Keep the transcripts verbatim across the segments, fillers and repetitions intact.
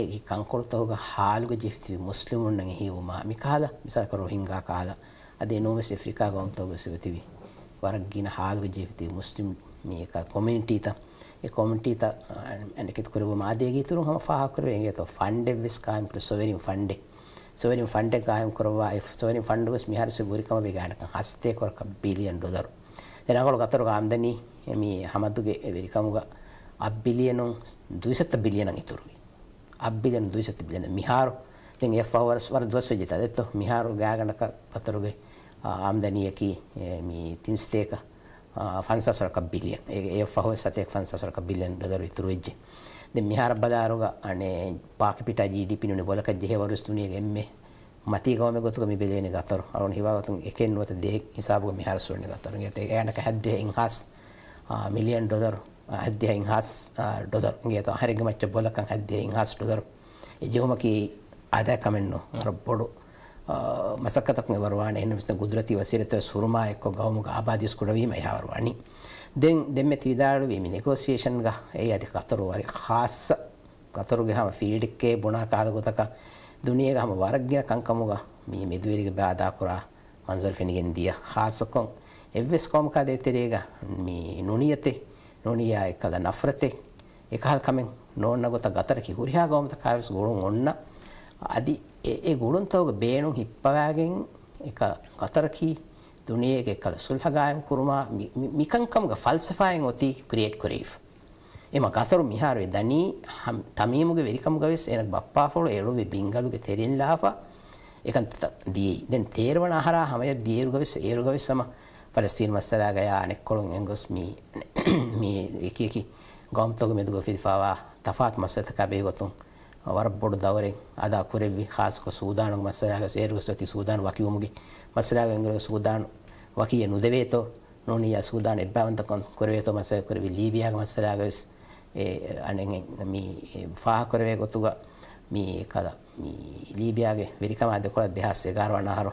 އެ ކަންކޮޅުތަކުގަ ހާލުގަ ޖެހިފިތިބި މުސްލިމުންނަށް އެހީވުމާ، މިކަހަލަ މިސާލަކަށް ރޮހިންގާ ކަހަލަ، އަދި ނޫންވެސް އެފްރިކާ ގައުމުތަކުގަ ވެސް އޮތިވި ވަރަށް ގިނަ ހާލުގަ ޖެހިފިތިބި މުސްލިމް މި ކޮމިއުނިޓީތައް، އެ ކޮމިއުނިޓީތައް އަނެކެތި ކުރެއްވުމާ އަދި އޭގެ އިތުރުން ހަމަ ފާހަގަކުރެވޭ އިނގޭތޯ ފަންޑެއް ވެސް ގާއިމްކުރެ ސޮވެރިން ފަންޑެއް. ސޮވެރިން ފަންޑެއް ގާއިމްކުރައްވާ އެ ސޮވެރިން ފަންޑު ވެސް މިހާރު ވެސް ވުރިކަމަށް ވެގާނެކަން ހަސަތޭކަ ވަރަކަށް ބިލިއަން ޑޮލަރު. ދެން ރަނގަޅު ގަތަރުގެ އާމްދަނީ މި ހަމަދުގެ ވެރިކަމުގަ އަށް ބިލިއަނުން ދުއިސައްތަ ބިލިއަނަށް އިތުރުވި. އަށް ބިލިއަނު ދުއިސައްތަ ބިލިއަން. މިހާރު ދެން އެ ފަހު ވަރަށް، ވަރަށް ދުވަސް ވެއްޖެ ތާ ދެއްތޯ. މިހާރު ގާގަނޑަކަށް ގަތަރުގެ، އާ، އާމްދަނީއަކީ، އެ، މި ތިންސަތޭކަ، އާ، ފަންސާސް ވަރަކަށް ބިލިއަން. އެ، އެ ފަހު ވެސް ސަތޭކަ ފަންސާސް ވަރަކަށް ބިލިއަން ޑޮލަރު އިތުރު ވެއްޖެ. ދެން މިހާރަށް ބަލާއިރުގަ އަނެއް ޕާކި ޕިޓާ ޖީޑީޕީ ނޫނީ ބޮލަކަށް ޖެހޭ ވަރުސް ދުނިޔޭގެ އެންމެ މަތީ ގައުމެއް ގޮތުގަ މި ބެލެވެނީ ގަތަރު. އަޅުގަނޑު ހީވާ ގޮތުން އެކެއް ނުވަތަ ދެއެއް ހިސާބުގަ މިހާރު ވެސް ހުރެނީ ގަތަރު. އެ އަނެކަ ހަތްދިހަ އިންހާސް، އާ، މިލިއަން ޑޮލަރު، އާ، ހަތްދިހަ އިންހާސް، އާ، ޑޮލަރު. އިނގޭތޯ އަހަރެންގެ މައްޗަށް ބޮލަކަށް ހަތްދިހަ އިންހާސް ޑޮލަރު. އެ ޖެހުމަކީ އާދައިގެ ކަމެއް ނޫން. ވަރަށް ބޮޑު، އާ، މަސައްކަތަކުން އެބަ ވަރުވާނެ. އެހެންނަމަވެސް ގުދުރަތީ ވަސީލަތްތައް ވެސް ހުރުމާ އެއްކޮށް ގައުމުގަ އާބާދީ ވެސް ކުޑަވީމަ އެހާވަރު ވަނީ. ދެން ދެންމެ ތި ވިދާޅުވީ މި ނެގޯސިއޭޝަންގަ އެއީ އަދި ގަތަރު ވަރަށް ޚާއްޞަ ގަތަރުގެ ހަމަ ފީލްޑެއްގެ ބުނާ ކަހަލަ ގޮތަކަށް ދުނިޔޭގެ ހަމަ ވަރަށް ގިނަ ކަންކަމުގަ މި މެދުވެރިގެ ބައި އަދާކުރާ މަންޒަރު ފެނިގެން ދިޔަ. ޚާއްޞަކޮށް އެއްވެސް ޤައުމަކާ ދޭތެރޭގަ މި ނުނިޔަތެއް، ނުނިޔާ އެއްކަލަ ނަފްރަތެއް، އެކަހަލަ ކަމެއް ނޯންނަ ގޮތަށް ގަތަރަކީ ހުރިހާ ގައުމުތަކާވެސް ގުޅުން އޮންނަ. އަދި އެ، އެ ގުޅުންތަކުގެ ބޭނުން ހިއްޕަވާގެން އެކަ ގަތަރަކީ ދުނިޔޭގެ އެއްކަލަ ސުލްހަ ގާއިމް ކުރުމާ މި، މި، މިކަންކަމުގަ ފަލްސަފާއެއް އޮތީ ކްރިއޭޓް ކުރެވިފަ. އެމަ ގަތަރު މިހާރު އެ ދަނީ ހަމް، ތަމީމުގެ ވެރިކަމުގަވެސް އޭނަގެ ބައްޕާފުޅު އެޅުއްވި ބިންގަލުގެ ތެރެއިން ލާފަ އެކަންތައް ދިޔައީ. ދެން ތޭރަ ވަނަ އަހަރާ ހަމަޔަށް ދިޔައިރުގަވެސް، އޭރުގަވެސް ހަމަ ފަލަސްތީނު މައްސަލާގަޔާ އަނެއްކޮޅުން އެނގޮސް މި، މި އެކި އެކި ގައުމުތަކުގެ މެދުގަ އުފެދިފައިވާ ތަފާތު މައްސަލަތަކާ ބެހޭގޮތުން ވަރަށް ބޮޑު ދައުރެއް އަދާ ކުރެއްވި. ޚާއްޞަކޮށް ސޫދާނުގެ މައްސަލާގަވެސް އޭރުގަސް އޮތީ ސޫދާނު ވަކިވުމުގެ މައްސަލާގެ އެނގުނު ސޫދާނު ވަކީއެއް ނުދެވޭތޯ. ނޫނިޔާ ސޫދާން އެއްބައިވަންތަކަން ކުރެވޭތޯ މައްސަލަ ކުރެވި. ލީބިޔާގެ މައްސަލާގަވެސް އެ އަނެއް މި ފާހަގަކުރެވޭ ގޮތުގަ މި ކަލަ މި ލީބިޔާގެ ވެރިކަމާ ދެކޮޅަށް ދެހާސް އެގާރަ ވަނަ އަހަރު.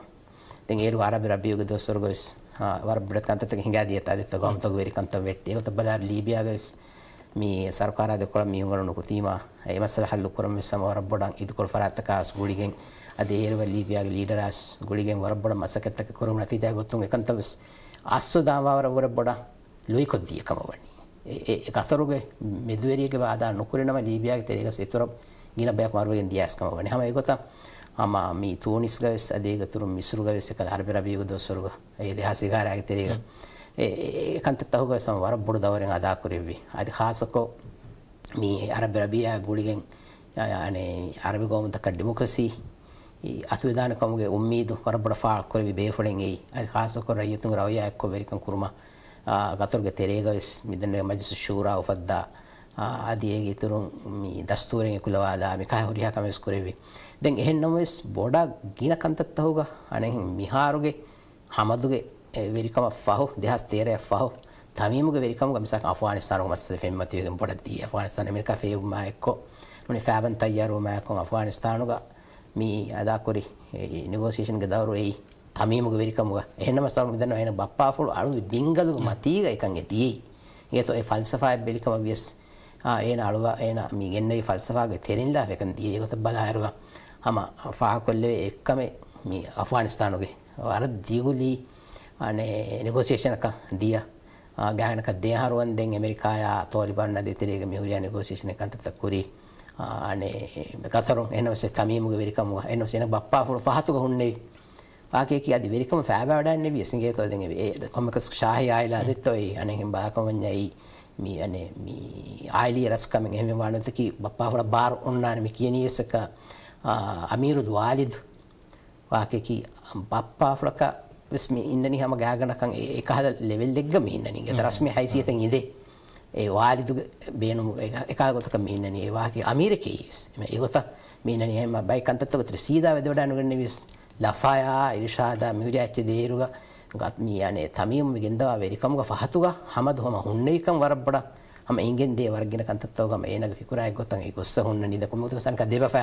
ދެން އޭރު އަރަބި ރަބީޢުގެ ދުވަސްވަރުގަވެސް، އާ، ވަރަށް ބޮޑެތި ކަންތައްތަކެއް ހިނގާދިޔަ ތާ ދެއްތޯ ގައުމުތަކުގެ ވެރިކަންތައް ވެއްޓި. އެގޮތަށް ބަލާއިރު ލީބިޔާގަވެސް މި ސަރުކާރާ ދެކޮޅަށް މީހުން އަޅު ނުކުތީމާ އެ މައްސަލަ ހައްލު ކުރަން ވެސް ހަމަ ވަރަށް ބޮޑަށް އިދިކޮޅު ފަރާތްތަކާ ވެސް ގުޅިގެން އަދި އޭރުގެ ލީބިޔާގެ ލީޑަރާ ވެސް ގުޅިގެން ވަރަށް ބޮޑަށް މަސައްކަތްތަކެއް ކުރުމުގެ ނަތީޖާ ގޮތުން އެކަންތައް ވެސް އަސްލު ދާންވާވަރަށް ވަރަށް ބޮޑަށް ލުއިކޮށް ދިޔަ ކަމަށް ވަނީ. އެ، އެ، އެ ގަތަރުގެ މެދުވެރިއެއްގެ ވާދާ ނުކުރިނަމަ ލީބިޔާގެ ތެރޭގަސް އިތުރަށް ގިނަ ބަޔަކު މަރުވެގެން ދިޔައިސް ކަމަށް ވަނީ. ހަމަ އެގޮތަށް ހަމަ މި ތޫނިސްގަވެސް އަދި އޭގެ އިތުރުން މިސުރުގަވެސް އެކަލަ އަރަބި ރަބީޢުގެ ދުވަސްވަރުގަ އެ ދެހާސް އެގާރައިގެ ތެރޭގަ އެ، އެ، އެ ކަންތައްތަކުގަވެސް ހަމަ ވަރަށް ބޮޑު ދައުރެއް އަދާކުރެއްވި. އަދި ޚާއްޞަކޮށް މި އަރަބި ރަބީޢާ ގުޅިގެން، އަ، އަނެއް އަރަބި ގައުމުތަކަށް ޑިމޮކްރަސީ އަތުވެދާނެ ކަމުގެ އުއްމީދު ވަރަށް ބޮޑަށް ފާޅުކުރެއްވި ބޭފުޅެއް އެއީ. އަދި ޚާއްޞަކޮށް ރައްޔިތުންގެ ރައުޔާ އެއްކޮށް ވެރިކަން ކުރުމަށް، އާ، ގަތަރުގެ ތެރޭގަވެސް މިދެންނެވި މަޖިލިސުއް ޝޫރާ އުފައްދާ، އާ، އަދި އޭގެ އިތުރުން މި ދަސްތޫރެއް އެކުލަވާލާ މިކަހަލަ ހުރިހާ ކަމެއް ވެސް ކުރެއްވި. ދެން އެހެން ނަމަވެސް ބޮޑަށް ގިނަ ކަންތައްތަކުގަ އަނެއް މިހާރުގެ ހަމަދުގެ އެ ވެރިކަމަށް ފަހު، ދެހާސް ތޭރައަށް ފަހު، ތަމީމުގެ ވެރިކަމުގަ މިސާލަކަށް އަފްޣާނިސްތާނުގެ މައްސަލަ ފެންމަތިވެގެން ބޮޑަށް ދިޔަ. އަފްޣާނިސްތާން އެމެރިކާ ފޭބުމާ އެއްކޮށް، ނޫނީ ފައިބަން ތައްޔާރުވުމާ އެއްކޮށް އަފްޣާނިސްތާނުގަ މި އަދާކުރި އެ ނެގޯސިއޭޝަންގެ ދައުރު އެއީ ތަމީމުގެ ވެރިކަމުގަ. އެހެންނަމަވެސް އަޅު މިދަންނަ އޭނަ ބައްޕާފުޅު އަޅުވި ބިންގަލުގެ މަތީގަ އެކަން އެ ދިޔައީ. އެގޮތަށް އެ ފަލްސަފާއެއް ބެލިކަމަށް ވިޔަސް، އާ، އޭނަ އަޅުވާ، އޭނަ މި ގެންނެވި ފަލްސަފާގެ ތެރެއިން ލާފަ އެކަން ދިޔައީ. އެގޮތަށް ބަލާއިރުގަ ހަމަ ފާހަގަކޮށްލެވޭ އެއްކަމެއް މި އަފްޣާނިސްތާނުގެ ވަރަށް ދިގު ލީ، އަނެއް، ނެގޯސިއޭޝަނަކަށް ދިޔަ، އާ، ގާތްގަނޑަކަށް ދެ އަހަރު ވަންދެން އެމެރިކާއާ ތޯލިބާންނާ ދޭތެރޭގަ މިހުރިހާ ނެގޯސިއޭޝަނެއް ކަންތައްތައް ކުރީ، އާ، އަނެއް، ގަތަރުން އެހެންނަމަވެސް ތަމީމުގެ ވެރިކަމުގަ އެހެންނަމަވެސް އޭނަ ބައްޕާފުޅު ފަހަތުގަ ހުންނެވި ވާހަކައަކީ އަދި ވެރިކަމަށް ފައިބާވަޑައިގެންނެވިޔަސް އިނގޭތޯ ދެން އެ، އެ ކޮންމެއަކަސް ޝާހީ އާއިލާ ދެއްތޯ އެއީ އަނެއް އެހެން ބާކަމަންޏާ އެއީ މި އަނެއް މި އާއިލީ ރަސްކަމެއް އެހެންވެ ވާނެތަކީ ބައްޕާފުޅަށް ބާރު އޮންނާނެ މި ކިޔަނީވެސް އެކަ، އާ، އަމީރުލް ވާލިދު ވާހަކައަކީ ބައްޕާފުޅަކަށް ވެސް މި އިންނަނީ ހަމަ ގާތްގަނޑަކަށް އެ، އެކަހަލަ ލެވެލްއެއްގަ މި އިންނަނީ. އިނގޭތަ ރަސްމީ ހައިސިއްޔަތެއް އިނދެ އެ ވާލިދުގެ ބޭނުމުގަ އެކަ، އެކަހަލަ ގޮތަކަށް މި އިންނަނީ. އެ ވާހަކަ އަމީރެކޭ ވެސް. އެ ގޮތަށް މި އިންނަނީ. އެހެންމަ ބައެއް ކަންތައްތަކުގެ ތެރެ ސީދާ ވެދެވަޑައިނުގެންނެވިޔަސް ލަފާޔާ، އިރުޝާދާ، މިހުރިހާ އެއްޗެއް ދޭއިރުގަ ގަ، މި އަނެއް ތަމީމު މި ގެންދަވާ ވެރިކަމުގަ ފަހަތުގަ ހަމަދު ހަމަ ހުންނެވިކަން ވަރަށް ބޮޑަށް ހަމަ އިނގެން ދޭ ވަރަށް ގިނަ ކަންތައްތަކުގަ ހަމަ އޭނާގެ ފިކުރާ އެއްގޮތަށް އެ ގޮއްސަ ހުންނަނީ. ދެ ކޮންމެ ގޮތަކަސް އަނެކާ ދެބަފަ.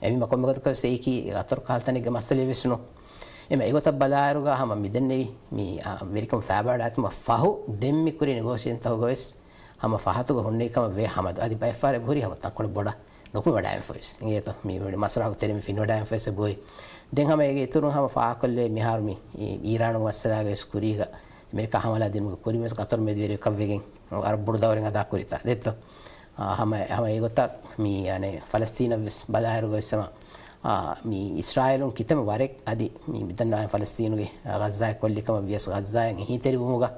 އެމީ މަ ކޮންމެ ގޮތަކަސް އެއީކީ ގަތަރު ކަހަލަ ތަނެއްގެ މައްސަލައެއް ވެސް ނޫން. އެމަ އެގޮތަށް ބަލާއިރުގަ ހަމަ މިދެންނެވި މި، އާ، ވެރިކަމު ފައިބާވަޑައިގަތުމަށް ފަހު ދެން މި ކުރި ނެގޯސިއޭޝަންތަކުގަވެސް ހަމަ ފަހަތުގަ ހުންނެވި ކަމަށް ވޭ ހަމަ އަދި ބައެއްފަހަރަށް ހުރީ ހަމަ ތަންކޮޅެއް ބޮޑަށް ނުކުމެވަޑައިގެންފަވެސް އިނގޭތޯ، މި މަސްރަހަކު ތެރެއިން ފިނިވަޑައިގެންފަވެސް އެބަހުރި. ދެން ހަމަ އޭގެ އިތުރުން ހަމަ ފާހަގަކޮށްލެވޭ މިހާރު މި އީ-، އީރާނުގެ މައްސަލާގައި ވެސް ކުރީގަ އެމެރިކާ ހަމަލާ ދިނުމުގެ ކުރިން ވެސް ގަތަރު މެދުވެރިކަން ވެގެން ވަރަށް ބޮޑު ދައުރެއް އަދާ ކުރިތާ ދެއްތޯ. އާ، ހަމަ، ހަމަ އެގޮތަށް މި އަނެއް ފަލަސްތީނަށް ވެސް ބަލާއިރުގަ ވެސް ހަމަ، އާ، މި އިސްރާއީލުން ކިތަންމެ ވަރެއް އަދި މި ދަންނަވާ ފަލަސްތީނުގެ ޣައްޒާއަށް ކޮށްލި ކަމަށް ވިޔަސް ޣައްޒާއަށް އެހީތެރިވުމުގަ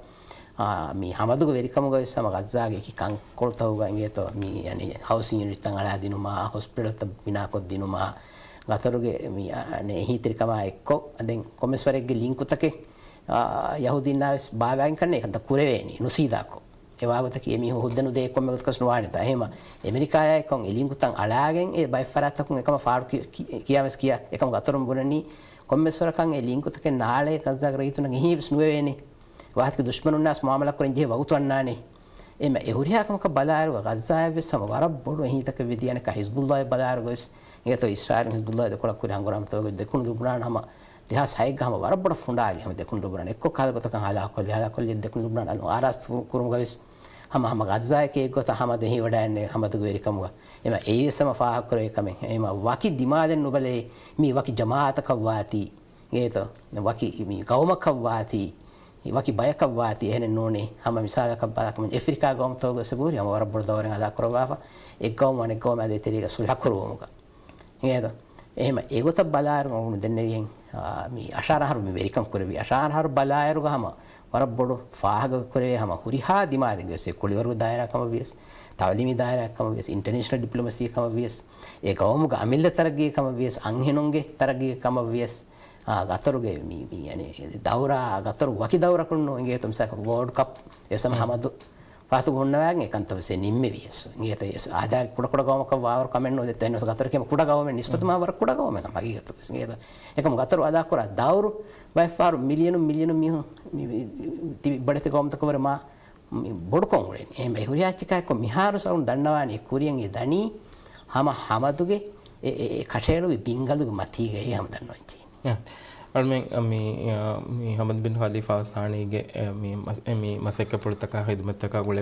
އާ، މި ހަމަދުގެ ވެރިކަމުގަ ވެސް ހަމަ ޣައްޒާގެ އެކި ކަންކޮޅުތަކުގަ އިނގޭތޯ، މި އަނެއް ހައުސިން ޔުނިޓްތައް އަޅާދިނުމާ، ހޮސްޕިޓަލްތައް ބިނާކޮށްދިނުމާ، ގަތަރުގެ މި އަނެއް އެހީތެރިކަމާ އެއްކޮށް، ދެން ކޮންމެސް ވަރެއްގެ ލިންކުތަކެއް، އާ، ޔަހޫދީންނާ ވެސް ބާވާގެން ކަންނޭ ކަންތައް ކުރެވޭނީ ނުސީދާކޮށް. އެވާގޮތަކީ އެމީހުން ހުއްދަ ނުދޭ ކޮންމެ ގޮތަކަސް ނުވާނެތާ. އެހެމަ އެމެރިކާއާއެކު އެ ލިންކުތައް އަޅާގެން އެ ބައެއް ފަރާތްތަކުން އެކަމަށް ފާޑު ކި-، ކި-، ކިޔާ ވެސް ކިޔާ އެކަމަށް ގަތަރުން ބުނަނީ ކޮންމެސް ވަރަކަށް އެ ލިންކުތަކެއް ނާޅޭ ގައްޒާގެ ރައްޔިތުންނަށް އެހީވެސް ނުވެވޭނެ. ވާހަކަ ދުޝްމަނުންނާސް މުއާމަލާ ކުރަން ޖެހޭ ވަގުތު އަންނާނެ. އެމަ އެ ހުރިހާ ކަމަކަށް ބަލާއިރު ޣައްޒާއަށް ވެސް ހަމަ ވަރަށް ބޮޑު އެހީތަކެއް ވެ ދިޔަނެކަ ހިޒްބުﷲ ބަލާއިރު ވެސް އިނގޭތޯ އިސްރާއީލު ހިޒްބުﷲ ދެކޮޅަށް ކުރި ހަނގުރާމަތަކުގެ ދެކުނު ލުބުނާން ހަމަ ދެހާސް ހައެއްގަ ހަމަ ވަރަށް ބޮޑަށް ފުނޑާލި ހަމަ ދެކުނު ލުބުނާން އެއްކޮށް ކާލަ ގޮތަކަށް ހަލާކު ކޮށްލި ހަލާކު ކޮށްލި ދެކުނު ލުބުނާން އާރާސްތު ކުރުމުގަ ވެސް ހަމަ ހަމަ ޣައްޒާއެކޭ އެއްގޮތަށް ހަމަ ދެހިވަޑައިން ހަމަދުގެ ވެރިކަމުގަ. އެމަ އެއީ ވެސް ހަމަ ފާހަގަކުރެވޭ ކަމެއް. އެމަ ވަކި ދިމާލެއް ނުބަލޭ މީ ވަކި ޖަމާއަތަކަށް ވާތީ. އޭތޯ، ވަކި މި ގައުމަކަށް ވާތީ، ވަކި ބަޔަކަށް ވާތީ، އެހެނެއް ނޫނޭ. ހަމަ މިސާލަކަށް ބަލާކަމުން އެފްރިކާ ގައުމުތަކުގަ ވެސް އެބަހުރި ހަމަ ވަރަށް ބޮޑު ދައުރެއް އަދާކުރައްވާފަ، އެއްގައުމު އަނެއްގައުމާ ދޭތެރޭގަ ސުލްހަކުރުވުމުގަ. އިނގޭތޯ؟ އެހެމަ އެގޮތަށް ބަލާއިރު މަގުނު ދެންނެވިހެން، އާ، މި އަށާރަ އަހަރު މި ވެރިކަން ކުރެވި. އަށާރަ އަހަރު ބަލާއިރުގަ ހަމަ ވަރަށް ބޮޑު ފާހަގަ ކުރެވޭ ހަމަ ހުރިހާ ދިމާލެއްގެ ވެސް ކުޅިވަރުގެ ދާއިރާ ކަމަށް ވިޔަސް، ތައުލީމީ ދާއިރާ ކަމަށް ވިޔަސް، އިންޓަރނޭޝަނަލް ޑިޕްލޮމަސީ ކަމަށް ވިޔަސް، އެ ގައުމުގެ އަމިއްލަ ތަރައްގީ ކަމަށް ވިޔަސް، އަންހެނުންގެ ތަރައްގީ ކަމަށް ވިޔަސް، އާ، ގަތަރުގެ މި، މި، އަނެއް، ދައުރާ، ގަތަރު ވަކި ދައުރަކުން ނޫން އިނގޭތޯ މިސާލަކަށް ވޯލްޑް ކަޕް އެސަމ ހަމަދު ފާތުގަ ހުންނަވާގެން އެކަންތައް ވެސް ނިންމެވިޔަސް. އިނގޭތޯ އާދާ ކުޑަކުޑަ ގައުމަކަށް ވާވަރު ކަމެއް ނޯ ދެއްތޯ އެންވެސް ގަތަރު ކިޔަމަ ކުޑަ ގައުމެއް ނިސްބަތު މާ ވަރަށް ކުޑަ ގައުމެއް ހަމަ ހަގީގަތު ވެސް. އިނގޭތޯ އެކަމު ގަތަރު އަދާކުރާ ދައުރު ބައެއްފަހަރު މިލިއަނު މިލިއަނު މީހުން މި، މި، ތިބި ބޮޑެތި ގައުމުތަކަށް ވުރެ މާ މި ބޮޑުކޮށް އުޅެނީ. އެހެން އެ ހުރިހާ އެއްޗަކާއެކު މިހާރު ސަރުން ދަންނަވާނީ ކުރިއަށް އެ ދަނީ ހަމަ ހަމަދުގެ އެ، އެ، އެ ކަށައެޅުވި ބިންގަލުގެ މަތީގައޭ ހަމަ ދަންނަވަން ޖެހޭ. އެ، އަޅުމެން މި، މި ހަމަދު ބިން ޚަލީފާ އަލް ސާނީގެ މި މަސް-، މި މަސައްކަތްޕުޅުތަކާ ޚިދުމަތްތަކާ ގުޅޭ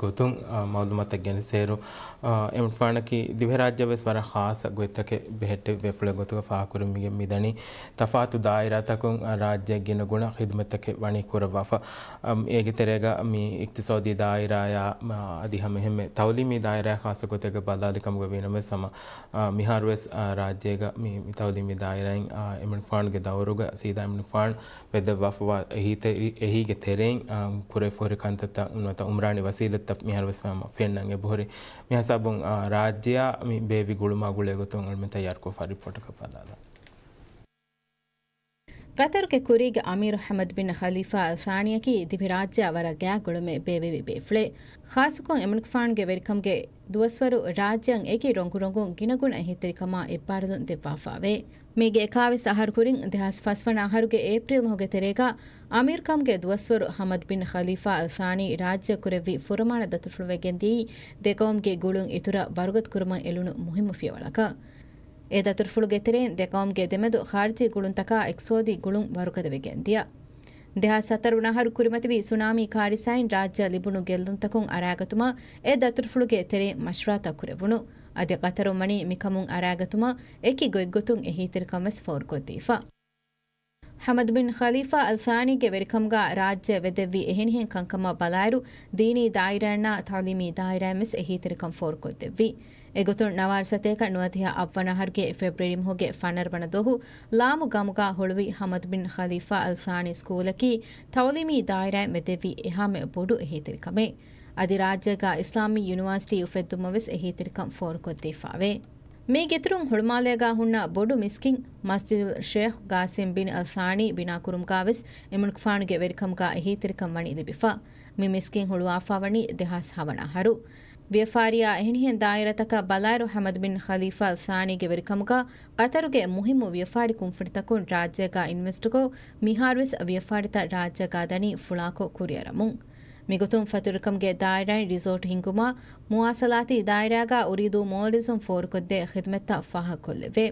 ގޮތުން މައުލޫމާތު ގެނެސްއިރު، އެމަނިކުފާނަކީ ދިވެހިރާއްޖެ ވެސް ވަރަށް ޚާއްޞަ ގޮތްތަކެއް ބެހެއްޓެވި ބޭފުޅެއް ގޮތުގަ ފާހަގަކުރަން މި ދަނީ. ތަފާތު ދާއިރާތަކުން ރާއްޖެ ގިނަގުނަ ޚިދުމަތްތަކެއް ވަނީ ކުރައްވާފަ. އަމް، އޭގެ ތެރޭގަ މި އިޤްތިޞާދީ ދާއިރާޔާ، މަ، އަދި ހަމަ އެހެންމެ ތައުލީމީ ދާއިރާ ޚާއްޞަ ގޮތެއްގަ ބަލާލި ކަމުގަ ވީނަމަވެސް ހަމަ، އާ، މިހާރުވެސް، އާ، ރާއްޖޭގަ މި، މި ތައުލީމީ ދާއިރާއިން، އާ، އެމަނިކުފާނުގެ ދައުރުގަ ސީދާ އެމަނިކުފާނު ވެދެއްވާފަވާ އެހީތެ-، އެހީގެ ތެރެއިން، އާ، ކުރެވިފަ ހުރި ކަންތައްތައް ނުވަތަ އުމްރާނީ ވަސީލަތްތައް މިހާރުވެސް ހަމަ ފެންނަން އެބަހުރި. މި ހިސާބުން، އާ، ރާއްޖެއާ މި ބޭއްވި ގުޅުމާ ގުޅޭ ގޮތުން އަޅުމެން ތައްޔާރުކޮށްފަ ރިޕޯޓަކަށް ބަލާލަން. ގަތަރުގެ ކުރީގެ އަމީރު ޙަމަދު ބިން ޚަލީފާ އަލް ސާނީއަކީ ދިވެހިރާއްޖެއާ ވަރަށް ގާތް ގުޅުމެއް ބޭއްވެވި ބޭފުޅެއް. ޚާއްޞަކޮށް އެމަނިކުފާނުގެ ވެރިކަމުގެ ދުވަސްވަރު ރާއްޖެއަށް އެކި ރޮނގުރޮނގުން ގިނަގުނަ އެހީތެރިކަމާ އެއްބާރުލުން ދެއްވާފައެވެ. މީގެ އެކާވީސް އަހަރު ކުރިން ދެހާސް ފަސްވަނަ އަހަރުގެ އޭޕްރީލް މަހުގެ ތެރޭގަ އަމީރުކަމުގެ ދުވަސްވަރު ޙަމަދު ބިން ޚަލީފާ އަލް ސާނީ ރާއްޖެއަށް ކުރެއްވި ފުރަމާނަ ދަތުރުފުޅުވެގެން ދިޔައީ ދެގައުމުގެ ގުޅުން އިތުރަށް ވަރުގަދަކުރުމަށް އެޅުނު މުހިއްމު ފިޔަވަޅަކަށް. އެ ދަތުރުފުޅުގެ ތެރެއިން ދެގައުމުގެ ދެމެދު ޚާރިޖީ ގުޅުންތަކާ އިޤްތިޞާދީ ގުޅުން ވަރުގަދަވެގެން ދިޔަ. ދެހާސް ހަތަރު ވަނަ އަހަރު ކުރިމަތިވި ސުނާމީ ކާރިސާއިން ރާއްޖެއަށް ލިބުނު ގެއްލުންތަކުން އަރާގަތުމަށް އެ ދަތުރުފުޅުގެ ތެރެއިން މަޝްވަރާތައް ކުރެވުނު. އަދި ޤަތަރުން ވަނީ މިކަމުން އަރާގަތުމަށް އެކި ގޮތްގޮތުން އެހީތެރިކަން ވެސް ފޯރުކޮށްދީފަ. ޙަމަދު ބިން ޚަލީފާ އަލް ސާނީގެ ވެރިކަމުގަ ރާއްޖެ ވެދެއްވި އެހެނިހެން ކަންކަމަށް ބަލާއިރު، ދީނީ ދާއިރާއިންނާ ތަޢުލީމީ ދާއިރާއިން ވެސް އެހީތެރިކަން ފޯރުކޮށްދެއްވި. އެގޮތުން ނަވާރަ ސަތޭކަ ނުވަދިހަ އަށްވަނަ އަހަރުގެ ފެބްރުއަރީ މަހުގެ ފަނަރަ ވަނަ ދުވަހު ލާމު ގަމުގަ ހުޅުވި ޙަމަދު ބިން ޚަލީފާ އަލް ސާނީ ސްކޫލަކީ ތަޢުލީމީ ދާއިރާއިން ވެދެއްވި އެހާމެ ބޮޑު އެހީތެރިކަމެއް. އަދި ރާއްޖޭގަ އިސްލާމީ ޔުނިވާސިޓީ އުފެއްދުމަށް ވެސް އެހީތެރިކަން ފޯރުކޮށްދީފައެވެ. މީގެއިތުރުން ހުޅުމާލޭގަ ހުންނަ ބޮޑު މިސްކިތް މަސްޖިދުލް ޝޭޚް ގާސިމް ބިން އަލް ސާނީ ބިނާކުރުމުގަ ވެސް އެމަނިކުފާނުގެ ވެރިކަމުގަ އެހީތެރިކަން ވަނީ ލިބިފަ. މި މިސްކިތް ހުޅުވާފަ ވަނީ ދެހާސް ހަވަނަ އަހަރު. ވިޔަފާރިއާ އެހެނިހެން ދާއިރާތަކަށް ބަލާއިރު، ޙަމަދު ބިން ޚަލީފާ އަލް ސާނީގެ ވެރިކަމުގަ ޤަތަރުގެ މުހިއްމު ވިޔަފާރި ކުންފުނިތަކުން ރާއްޖޭގަ އިންވެސްޓުކޮށް، މިހާރުވެސް ވިޔަފާރިތައް ރާއްޖޭގަ ދަނީ ފުޅާކޮށް ކުރިއަރަމުން. މިގޮތުން ފަތުރުކަމުގެ ދާއިރާއިން ރިސޯޓް ހިންގުމާ، މުވާޞަލާތީ ދާއިރާގަ އުރީދޫ މޯލްޑިވްސުން ފޯރުކޮށްދޭ ޚިދުމަތްތައް ފާހަގަކޮށްލެއްވޭ.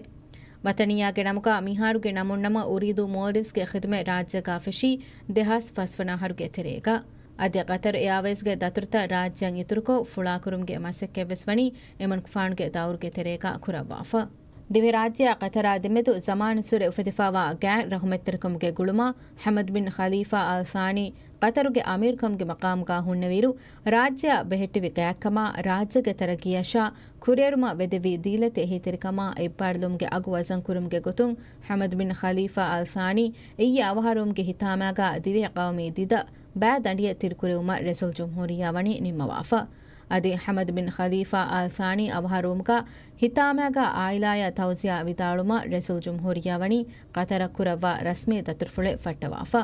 ވަޠަނިއްޔާގެ ނަމުގަ މިހާރުގެ ނަމުން ނަމަ އުރީދޫ މޯލްޑިވްސްގެ ޚިދުމަތް ރާއްޖޭގަ ފެށީ ދެހާސް ފަސްވަނަ އަހަރުގެ ތެރޭގަ. އަދި ޤަތަރު އެއާވޭޒްގެ ދަތުރުތައް ރާއްޖެއަށް އިތުރުކޮށް، ފުޅާކުރުމުގެ މަސައްކަތްވެސް ވަނީ އެމަނިކުފާނުގެ ދައުރުގެ ތެރޭގަ ކުރައްވާފަ. ދިވެހިރާއްޖެއާ ޤަތަރާ ދެމެދު ޒަމާނުއްސުރެ އުފެދިފައިވާ ގާތް ރަޙުމަތްތެރިކަމުގެ ގުޅުމާ، ޙަމަދު ބިން ޚަލީފާ އާލް ސާނީ ޤަތަރުގެ އަމީރުކަމުގެ މަޤާމުގަ ހުންނެވިއިރު، ރާއްޖެއަށް ބެހެއްޓެވި ގާތްކަމާ، ރާއްޖޭގެ ތަރައްގީއަށާ ކުރިއެރުމަށް ވެދެވި ދީލަތި އެހީތެރިކަމާ އެއްބާރުލުމުގެ އަގު ވަޒަންކުރުމުގެ ގޮތުން، ޙަމަދު ބިން ޚަލީފާ އާލް ސާނީ އިއްޔެ އަވަހާރަވުމުގެ ހިތާމައިގަ ދިވެހި ޤައުމީ ދިދަ ބައި ދަނޑިއަށް ތިރިކުރެވުމަށް ރައީސުލްޖުމްހޫރިއްޔާ ވަނީ ނިންމަވާފަ. އަދި ޙަމަދު ބިން ޚަލީފާ އާލް ސާނީ އަވަހާރަވުމުގަ ހިތާމައިގަ އާއިލާޔާ ތައުޒިޔާ ވިދާޅުވުމަށް ރައީސުލްޖުމްހޫރިއްޔާ ވަނީ ޤަތަރަށް ކުރައްވާ ރަސްމީ ދަތުރުފުޅެއް ފައްޓަވާފަ.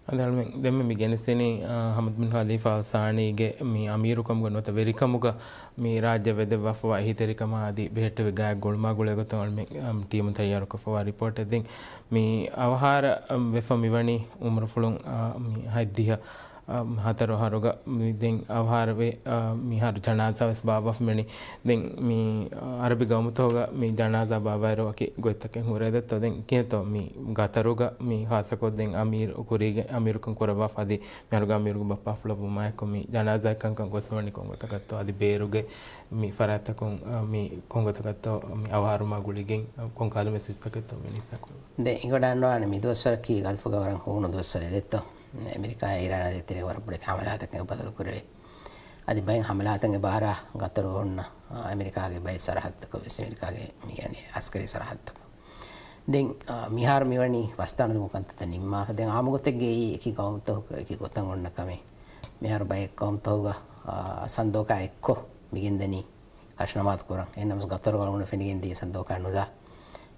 އަދި އަޅުމެން ދެންމެ މި ގެނެސްދިނީ، އާ، ޙަމަދު ބިން ޚަލީފާ އާލް ސާނީގެ މި އަމީރުކަމުގަ ނުވަތަ ވެރިކަމުގަ މި ރާއްޖެ ވެދެއްވާފަވާ އެހީތެރިކަމާ އަދި ބެހެއްޓެވި ގާތް ގުޅުމާ ގުޅޭގޮތުން އަޅުމެން، އަމް، ޓީމުން ތައްޔާރުކޮށްފަވާ ރިޕޯޓެއް. ދެން މި އަވަހާރަ، އަމް، ވެފަ މިވަނީ އުމުރުފުޅުން، އާ، މި ހަތްދިހަ، އަ، ހަތަރު އަހަރުގަ މި ދެން އަވަހާރަވެ، އަ، މިހާރު ޖަނާޒާ ވެސް ބާއްވާފަ މިވަނީ. ދެން މި، އަ، އަރަބި ގައުމުތަކުގަ މި ޖަނާޒާ ބާއްވާއިރު ވަކި ގޮތްތަކެއް ހުރޭ ދެއްތޯ. ދެން ކިހިނެއްތޯ މި ގަތަރުގަ މި ޚާއްޞަކޮށް ދެން އަމީރު ކުރީގެ އަމީރުކަން ކުރައްވާފަ އަދި މިހާރުގަ އަމީރުގެ ބައްޕާފުޅާ ވުމާއެކު މި ޖަނާޒާއަށް ކަންކަން ގޮސްފަ މިވަނީ ކޮންގޮތަކަށްތޯ އަދި ބޭރުގެ މި ފަރާތްތަކުން، އަ، މި ކޮންގޮތަކަށްތޯ މި އަވަހާރަވުމާ ގުޅިގެން، އަ، ކޮންކަހަލަ މެސެޖްތަކެއްތޯ މިނިސްތަކުން. ދެން އެނގިވަޑައިގަންނަވާނެ މި ދުވަސްވަރަކީ ގަލްފުގަ ވަރަށް ހޫނު ދުވަސްވަރެއް ދެއްތޯ. އެމެރިކާއާ އީރާނާ ދޭތެރޭގަ ވަރަށް ބޮޑެތި ހަމަލާތަކެއް ބަދަލުކުރެވޭ. އަދި ބައެއް ހަމަލާތައް އެބަހަރާ ގަތަރު ހުންނަ، އާ، އެމެރިކާގެ ބައެއް ސަރަހައްދުތަކަށް ވެސް، އެމެރިކާގެ މި، އަނެއް، އަސްކަރީ ސަރަހައްދުތަކަށް. ދެން، އާ، މިހާރު މިވަނީ ފަސްދާނުލުމުގެ ކަންތައްތައް ނިންމާފަ. ދެން އާއްމުގޮތެއްގައި އެކި ގައުމުތަކުގަ އެކި ގޮތަށް އޮންނަ ކަމެއް. މިހާރު ބައެއް ގައުމުތަކުގަ، އާ، ސަންދޯކާ އެއްކޮށް މިގެންދަނީ ކަށުނަމާދު ކުރަން. އެހެންނަމަވެސް ގަތަރުގަ އަޅުގަނޑު ފެނިގެންދިޔަ ސަންދޯކާ ނުލާ.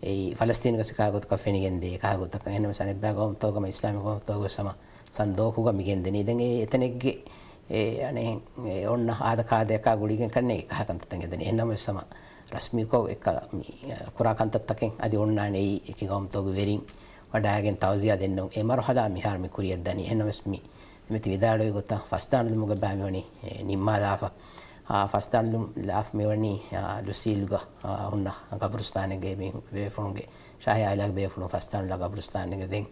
އެއީ ފަލަސްތީނުގަ ސިކާ ގޮތަކަށް ފެނިގެންދޭ އެކާ ގޮތަކަށް. އެހެންނަމަވެސް އަނެއްބައި ގައުމުތަކުގަ އިސްލާމީ ގައުމުތަކުގަ ވެސް ހަމަ ސަންދޯކުގަ މިގެންދަނީ. ދެން އެ އެތަނެއްގެ އެ އަނެއް އެ އޮންނަ އާދަ ކާދަޔަކާ ގުޅިގެން ކަންނޭނގެ އެކަހަލަ ކަންތައްތައް ގެންދަނީ. އެހެންނަމަވެސް ހަމަ ރަސްމީކޮށް އެކަ މި، އަ، ކުރާ ކަންތައްތަކެއް އަދި އޮންނާނެ އެއީ އެކި ގައުމުތަކުގެ ވެރިން ވަޑައިގެން ތައުޒިޔާ ދެންނެވުން. އެ މަރުހަލާ މިހާރު މި ކުރިއަށްދަނީ. އެހެންނަމަވެސް މި ދެމެތި ވިދާޅުވި ގޮތަށް ފަސްދާނުލުމުގެ ބައި މިވަނީ، އެ، ނިންމާލާފަ. އާ، ފަސްދާނުލުން ލާފަ މިވަނީ، އާ، ލުސީލްގަ، އާ، ހުންނަ ގަބުރުސްތާނެއްގައި މި ބޭފުޅުންގެ ޝާހީ އާއިލާގެ ބޭފުޅުން ފަސްދާނުލާ ގަބުރުސްތާނެއްގަ ދެން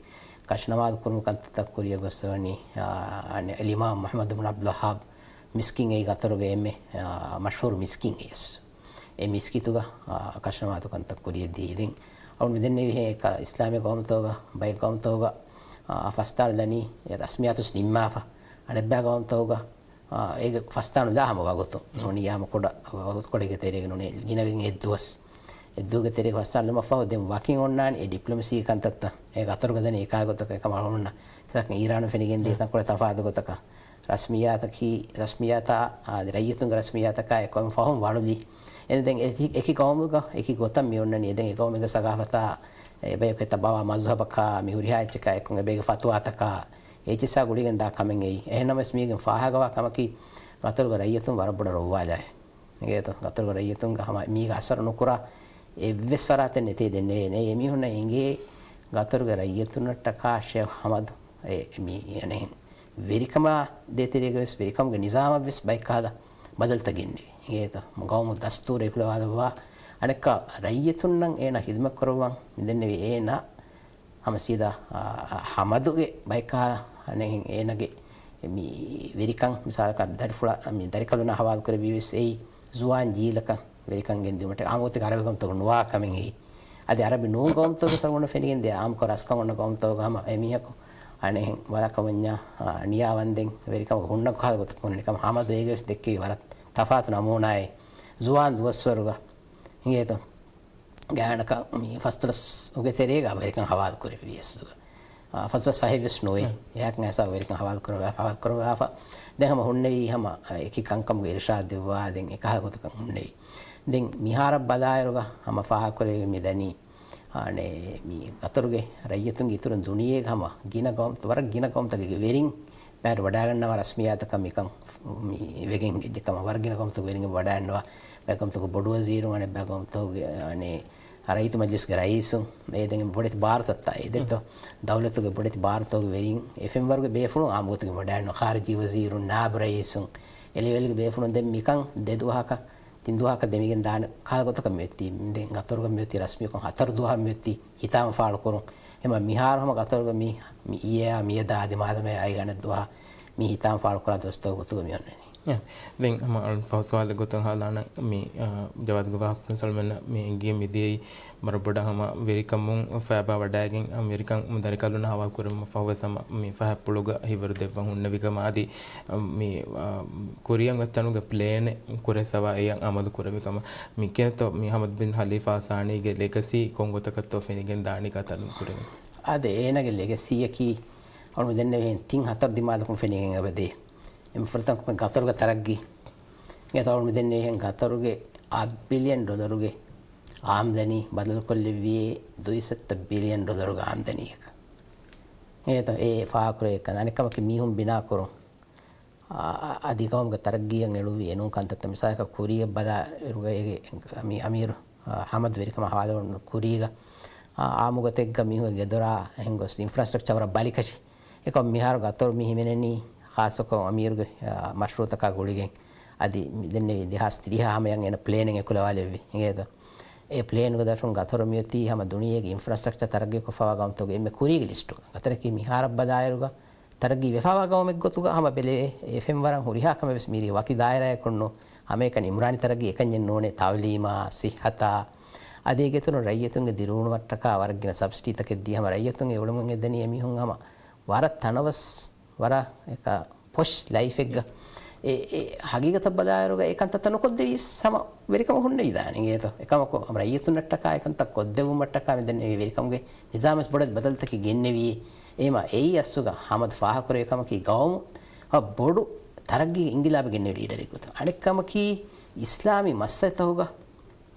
ކަށުނަމާދު ކުރުމުގެ ކަންތައްތައް ކުރިއަށް ގޮސްފަ މިވަނީ، އާ، އަނެއް އަލްއިމާމް މުޙައްމަދު ބުން ޢަބްދުލް ވައްހާބް މިސްކިތް އެއީ ގަތަރުގެ އެންމެ، އާ، މަޝްހޫރު މިސްކިތް އެއްސު. އެ މިސްކިތުގަ، އާ، ކަށުނަމާދު ކަންތައް ކުރިއަށް ދީ. ދެން އަޅުގަނޑު މިދެންނެވިހެން އެކަ އިސްލާމީ ގައުމުތަކުގަ ބައެއް ގައުމުތަކުގަ، އާ، ފަސްދާނު ދަނީ އެ ރަސްމިއްޔާތުވެސް ނިންމާފަ. އަނެއްބައި ގައުމުތަކުގަ، އާ، އޭގެ ފަސްދާނުލާ ހަމަ ވަގުތު. ނޫނީ ހަމަ ކުޑަ ވަގުތުކޮޅެއްގެ ތެރޭގަ ނޫނީ ގިނަވެގެން އެއްދުވަސް. އެއްދުވަހުގެ ތެރޭގަ ފަސްދާނު ލުމަށްފަހު ދެން ވަކިން އޮންނާނެ އެ ޑިޕްލޮމަސީ ކަންތައްތައް. އެ ގަތަރުގަ ދަނީ އެކާ ގޮތަކަށް އެކަމަށް އަޅުގަނޑު އީރާނުން ފެނިގެންދިޔަ ތަންކޮޅެއް ތަފާތު ގޮތަކަށް. ރަސްމިއްޔާތަކީ، ރަސްމިއްޔާތާ، އާ، ރައްޔިތުންގެ ރަސްމިއްޔާތަކާ އެކޮށް ފަހުން ވަޅުލީ. އެ ދެން އެކި، އެކި ގައުމުގަ، އެކި ގޮތަށް މި އޮންނަނީ. ދެން އެ ގައުމުގެ ސަގާފަތާ، އެބަޔަކު ތަބާވާ މަޒްހަބަކާ، މި ހުރިހާ އެއްޗަކާ އެކުން އެބައިގެ ފަތުވާތަކާ، އެއްޗިއްސާ ގުޅިގެން ދާ ކަމެއް އެއީ. އެހެންނަމަވެސް މީގެން ފާހަގަވާ ކަމަކީ، ގަތަރުގެ ރައްޔިތުން ވަރަށް ބޮޑަށް ރޮއްވާލާފި. އިނގޭތޯ، ގަތަރުގެ ރައްޔިތުންގެ ހަމަ މީގެ އަސަރު ނުކުރާ އެއްވެސް ފަރާތެއް ނެތޭ ދެންނެވޭނެ. އެ މީހުންނަށް އެނގޭ ގަތަރުގެ ރައްޔިތުންނަށްޓަކާ ޝޭޚް ހަމަދު އެ މީ އަނެއް ވެރިކަމާ ދޭތެރޭގަ ވެސް ވެރިކަމުގެ ނިޒާމަށް ވެސް ބައެއްކަހަލަ ބަދަލުތައް ގެންނެވި. އިނގޭތޯ، ގައުމު ދަސްތޫރު އެކުލަވާލައްވާ، އަނެއްކާ ރައްޔިތުންނަށް އޭނާ ހިދުމަތް ކުރައްވަން މިދެންނެވި އޭނާ ހަމަ ސީދާ، އާ، ހަމަދުގެ ބައެއްކާ އަނެއް އޭނާގެ މި ވެރިކަން މިސާލަކަށް ދަރިފުޅާ، މި ދަރިކަލުންނާ ހަވާލުކުރެއްވީ ވެސް އެއީ ޒުވާން ޖީލަކަށް ވެރިކަން ގެންދިއުމަށް އާންމުކޮށް އަރަބި ގައުމުތަކުގަ ނުވާ ކަމެއް އެއީ. އަދި އަރަބި ނޫން ގައުމުތަކުގެ ފަރުމުނަށް ފެނިގެން ދިޔަ އާންމުކޮށް ރަސްކަން އޮންނަ ގައުމުތަކުގަ ހަމަ އެމީހަކު އަނެއް ވަލާކަމަންޏާ، އާ، ނިޔާވަންދެން ވެރިކަމުގެ ހުންނަ ކަހަލަ ގޮތަކަށް ނިކަމަށް ހަމަދު އޭގެ ވެސް ދެއްކެވި ވަރަށް ތަފާތު ނަމޫނާއެއް ޒުވާން ދުވަސްވަރުގަ އިނގޭތޯ. ގާތްގަނޑަކަށް މި ފަސްދޮޅަސް ގެ ތެރޭގަ ވެރިކަން ހަވާލު ކުރެއްވިޔަސް، އާ، ފަސްދޮޅަސް ފަހެއް ވެސް ނުވޭ. ހުން. އެހާކަން އައިސް ވެރިކަން ހަވާލު ކުރައްވާ، ހަވާލު ކުރައްވާފަ. ދެން ހަމަ ހުންނެވީ ހަމަ އެކި ކަންކަމުގެ އިރުޝާދު ދެއްވާ ދެން އެކަހަލަ ގޮތަކަށް ހުންނެވި. ދެން މިހާރަށް ބަލާއިރުގަ ހަމަ ފާހަގަކުރެވި މި ދަނީ، އާނެ، މި ގަތަރުގެ ރައްޔިތުންގެ އިތުރުން ދުނިޔޭގަ ހަމަ ގިނަ ގައުމު، ވަރަށް ގިނަ ގައުމުތަކުގެ ވެރިން ބައިވެރި ވަޑައިގަންނަވާ ރަސްމިއްޔާތަކަށް މިކަން މި ވެގެން އެއްޗެއް ކަމަށް ވަރަށް ގިނަ ގައުމުތަކުގެ ވެރިން ވަޑައިގަންނަވާ، ބައެއް ގައުމުތަކުގެ ބޮޑުވަޒީރުން އަނެއް ބައި ގައުމުތަކުގެ އަނެއް ރައްޔިތު މަޖްލިސްގެ ރައީސުން އެ ދެން ބޮޑެތި ބާރުތައްތާ އެ ދެއްތޯ ދައުލަތުގެ ބޮޑެތި ބާރުތަކުގެ ވެރިން އެ ފެންވަރުގެ ބޭފުޅުން އާންމުގޮތުގެ ވަޑައިގަންނަވާ ޚާރިޖީ ވަޒީރުން ނާއިބު ރައީސުން އެ ލެވެލްގެ ބޭފުޅުން ދެން މިކަން ދެ ދުވަހަކަށް ތިން ދުވަހަކަށް ދެމިގެން ދާނެ ކަހަލަ ގޮތަކަށް މިއޮތީ. ދެން ގަތަރުގަ މިއޮތީ ރަސްމީކޮށް ހަތަރު ދުވަހަށް މިއޮތީ ހިތާމަ ފާޅުކުރުން. އެމަ މިހާރު ހަމަ ގަތަރުގަ މި، މި އިއްޔެއާ މިއަދާ އަދި މާދަމާ އައި އަނެއް ދުވަހަށް މި ހިތާމަ ފާޅުކުރާ ދުވަސްތަކުގެ ގޮތުގަ މި އޮންނަނީ. އެ، ދެން ހަމަ އަޅު ފަހު ސުވާލެއް ގޮތުން ހާލާނަ މި، އާ، ޖަވާދުގެ ވާހަކަ ސަލްމަން މި އެނގި މިދިޔައީ ވަރަށް ބޮޑަށް ހަމަ ވެރިކަމުން ފައިބާ ވަޑައިގެން، އަ، ވެރިކަން ދަރިކަލުން ހަވާލު ކުރުމަށް ފަހުވެސް ހަމަ މި ފަހަތްޕުޅުގަ ހިވަރު ދެއްވަން ހުންނެވި ކަމަށް އަދި، އަ، މި، އަ، ކުރިއަށް އޮތް ތަނުގެ ޕްލޭނެއް ކުރެސް އަވާ އެއަށް އަމަލު ކުރެވި ކަމަށް. މި ކިހިނެއްތޯ މި ހަމަދު ބިން ހަލީފާ ސާނީގެ ލެގަސީ ކޮން ގޮތަކަށްތޯ ފެނިގެން ދާނީ ގަތަރުން ކުރެވެން؟ އާދެ، އޭނާގެ ލެގަސީއަކީ އަޅުމެ ދެންނެވިހެން ތިން ހަތަރު ދިމާލަކުން ފެނިގެން އެބަދޭ. އެންމެ ފުރަތަމަ ގަތަރުގެ ތަރައްގީ. އެތައް އަޅުމެ ދެންނެވިހެން ގަތަރުގެ އަށް ބިލިއަން ޑޮލަރުގެ އާމްދަނީ ބަދަލުކޮށްލެއްވިއޭ ދުއިސައްތަ ބިލިއަން ޑޮލަރުގެ އާމްދަނީއަކަށް. އެހެންތޯ އެ ފާހަގަކުރެވޭ އެއްކަން. އަނެއްކަމަކީ މީހުން ބިނާކުރުން، އާ، އަދި ގައުމުގެ ތަރައްގީއަށް އެޅުއްވި އެނޫން ކަންތައްތައް. މިސާލަކަށް ކުރީގަ ބަލާއިރުގަ އޭގެ މި އަމީރު، އާ، ހަމަދު ވެރިކަމަށް ހަވާލުވުނު ކުރީގަ، އާ، އާއްމު ގޮތެއްގަ މީހުންގެ ގެދޮރާ އެހެން ގޮސް އިންފްރާސްޓްރަކްޗާ ވަރަށް ބަލިކަށި. އެކަމް މިހާރު ގަތަރު މި ހިމެނެނީ ޚާއްޞަކޮށް އަމީރުގެ، އާ، މަޝްރޫއުތަކާ ގުޅިގެން. އަދި މި ދެންނެވި ދެހާސް ތިރީހާ ހަމަޔަށް އޭނަ ޕްލޭނެއް އެކުލަވާލެއްވި. އިނގޭތޯ؟ އެ ޕްލޭނުގެ ދަށުން ގަތަރު މިއޮތީ ހަމަ ދުނިޔޭގެ އިންފްރާސްޓްރަކްޗާ ތަރައްގީކޮށްފަވާ ގައުމުތަކުގެ އެންމެ ކުރީގެ ލިސްޓުގަ. ގަތަރަކީ މިހާރަށް ބަލާއިރުގަ ތަރައްގީ ވެފަވާ ގައުމެއްގޮތުގަ ހަމަ ބެލެވޭ. އެ ފެންވަރަށް ހުރިހާ ކަމެއް ވެސް މީރީ ވަކި ދާއިރާއެއް ކޮށްނު. ހަމައެކަނި އިމްރާނީ ތަރައްގީ އެކަންޏެއް ނޫނޭ. ތައުލީމާ، ސިއްހަތާ، އަދި އޭގެއިތުރުން ރައްޔިތުންގެ ދިރިއުޅުމަށްޓަކާ ވަރަށް ގިނަ ސަބްސިޑީތަކެއް ދީ ހަމަ ރައްޔިތުން އެ އުޅެމުން އެދެނީ އެމީހުން ހަމަ ވަރަށް ތަނަވަސް، ވަރަށް އެކަ ޕޮޝް ލައިފެއްގަ. އެ، އެ ހަގީގަތަށް ބަލާއިރުގަ އެ ކަންތައްތައް ނުކޮށްދެވީސް ހަމަ ވެރިކަމަށް ހުންނެވިދާނެ އިނގޭތޯ. އެކަމަކު ހަމަ ރައްޔިތުންނަށްޓަކާ އެ ކަންތައް ކޮށްދެއްވުމަށްޓަކާ މި ދެންނެވި ވެރިކަމުގެ ނިޒާމަށް ބޮޑެތި ބަދަލުތަކެއް ގެންނެވީ. އެހެމަ އެއީ އަސްލުގަ ހަމަދު ފާހަގަކުރެވޭ ކަމަކީ ގައުމު ހަމަ ބޮޑު ތަރައްގީގެ އިންގިލާބެއް ގެންނެވި ލީޑަރެއް ގޮތުން. އަނެއްކަމަކީ އިސްލާމީ މައްސަލަތަކުގަ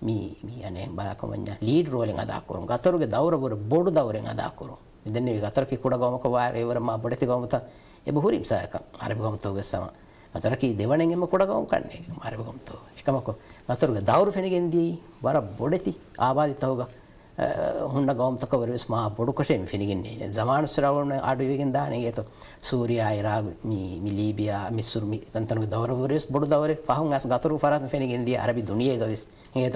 މި، މި އަނެއް ބަލާކަމަންޏާ ލީޑް ރޯލެއް އަދާކުރުން. ގަތަރުގެ ދައުރަށް ވުރެ ބޮޑު ދައުރެއް އަދާކުރުން. މި ދެންނެވި ގަތަރަކީ ކުޑަ ގައުމަކަށް ވާ އެވަރަށް މާ ބޮޑެތި ގައުމުތައް އެބަ ހުރި މިސާލަކަށް އަރަބި ގައުމުތަކުގެ ސަމަ. ގަތަރަކީ ދެވަނައިން އެންމެ ކުޑަ ގައުމު ކަންނޭނގެ އަރަބި ގައުމުތަކު. އެކަމަކު ގަތަރުގެ ދައުރު ފެނިގެން ދިޔައީ ވަރަށް ބޮޑެތި އާބާދީތަކުގަ، އަ، ހުންނަ ގައުމުތަކަށް ވުރެ ވެސް މާ ބޮޑުކޮށޭ މި ފެނިގެން ދިޔައީ. ޒަމާނުއްސުރާވުން އަޑު އިވިގެން ދާނެ އިނގޭތޯ. ސޫރިޔާ، އިރާގު، މި، މި ލީބިޔާ، މިސުރު މި ތަންތަނުގެ ދައުރަށް ވުރެ ވެސް ބޮޑު ދައުރެއް ފަހުން އަސް ގަތަރު ފަރާތުން ފެނިގެން ދިޔަ އަރަބި ދުނިޔޭގަ ވެސް. އެހެން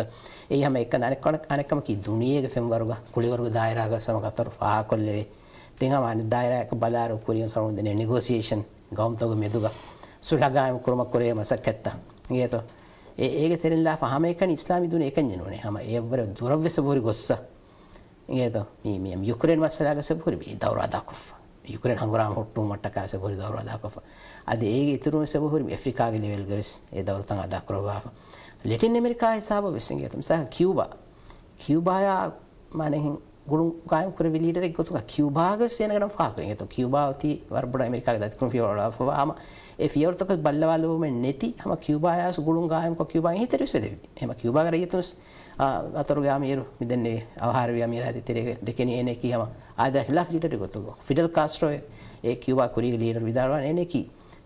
އެއީ ހަމަ އެއްކަން އަނެއް-، އަނެއްކަމަކީ ދުނިޔޭގެ ފެންވަރުގަ ކުޅިވަރުގެ ދާއިރާގަ ހަމަ ގަތަރު ފާހަގަކޮށްލެވޭ. ދެން ހަމަ އަނެއް ދާއިރާއަކަށް ބަލާއިރު ކުރިން ސަރުން ދެނެ ނެގޯސިއޭޝަން ގައުމުތަކުގެ މެދުގަ ސުލްހަ ގާއިމް ކުރުމަށް ކުރެވޭ މަސައްކަތްތައް. އިނގޭތޯ؟ އެ-، އޭގެ ތެރެއިން ލާފަ ހަމައެކަނި އިސްލާމީ ދުނިޔެ އެކަންޏެއް ނޫނޭ. ހަމަ އެއަށްވުރެ ދުރަށްވެސް އެބަހުރި ގޮއްސަ. އިނގޭތޯ؟ މި، މި، މި ޔުކްރޭން މައްސަލާގަސް އެބަހުރި މި ދައުރު އަދާކޮށްފަ. ޔުކްރޭން ހަނގުރާމަ ހުއްޓުވުމަށްޓަކާ ވެސް އެބަހުރި ދައުރު އަދާކޮށްފަ. އަދި އޭގެ އިތުރުން ވެސް އެބަހުރި މި އެފްރިކާގެ ލެވެލްގަ ވެސް އެ ދައުރުތައް އަދާކުރައްވާފަ. ލެޓިން އެމެރިކާ ހިސާބަށް ވެސް އިނގޭތޯ. މިސާލަކަށް ކިއުބާ. ކިއުބާޔާ މާނަހެން ގުޅުން ގާއިމް ކުރެއްވި ލީޑަރެއް ގޮތުގަ ކިއުބާގަ ވެސް އޭނަގެ ނަން ފާހަގަކުރި. އެނގޭތޯ ކިއުބާ އޮތީ ވަރަށް ބޮޑަށް އެމެރިކާގެ ދަތިކުރުން ފިޔަވަޅު އަޅާފަވާ ހަމަ އެ ފިޔަވަޅުތަކަށް ބައްލަވާލެވުމެއް ނެތި ހަމަ ކިއުބާޔާ ވެސް ގުޅުން ގާއިމްކޮށް ކިއުބާގެ އެހީތެރި ވެސް ވެދެވި. ހަމަ ކިއުބާގެ ރައްޔިތުން ވެސް، އާ، ގަތަރުގެ އަމީރު މި ދެންނެވި އަވަހާރަވި އަމީރާ ދޭތެރޭގަ ދެކެނީ އޭނައަކީ ހަމަ އާދައާ ޚިލާފް ލީޑަރެއް ގޮތުގަ. ފިޑެލް ކާސްޓްރޯ އެ ކިއުބާ ކުރީގެ ލީޑަރު ވިދާޅުވާނެ އޭނައަކީ